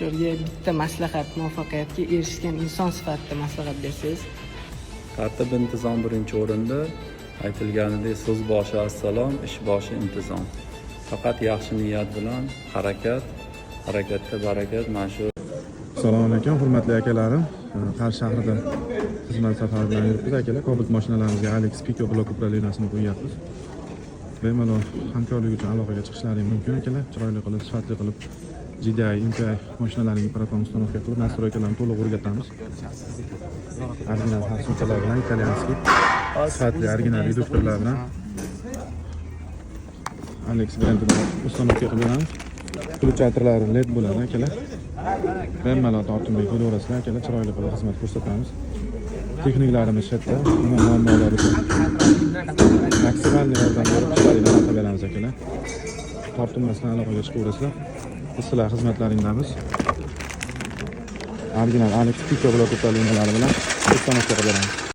Aktyorga bitta maslahat, muvaffaqiyatga erishgan inson sifatida maslahat bersangiz. Tartib intizom birinchi o'rinda. Aytilganidek, so'z boshi assalom, ish boshi intizom. Faqat yaxshi niyat bilan harakat, harakatda barakat, mana shu. Assalomu alaykum, hurmatli akalarim. Qarshi shahrida xizmat safari bilan yuribmiz, akalar. Cobalt mashinalarimizga Alex Pico blok управления sini qo'yyapmiz. Bemalol hamkorlik uchun aloqaga chiqishlaring mumkin, akalar. Chiroyli qilib, sifatli qilib GDI, MPI mashinalaringga proton установка qilib, настройка larni to'liq o'rgatamiz. Original форсунка lar bilan, итальянский sifatli original reduktorlar bilan Alex brendidan установка qilib beramiz. Включатель lari LED bo'ladi, akalar. Bemalol tortinmay kelaverasizlar, akalar, chiroyli qilib xizmat ko'rsatamiz. Texniklarimiz shu yerda, nima muammolar uchun maksimal yordam berib, chiroyli qilib beramiz, akalar. Tortinmasdan aloqaga chiqaverasizlar. Biz sizlar xizmatlaringdamiz. Original Alex Pico blok управления lari bilan установка qilib beramiz.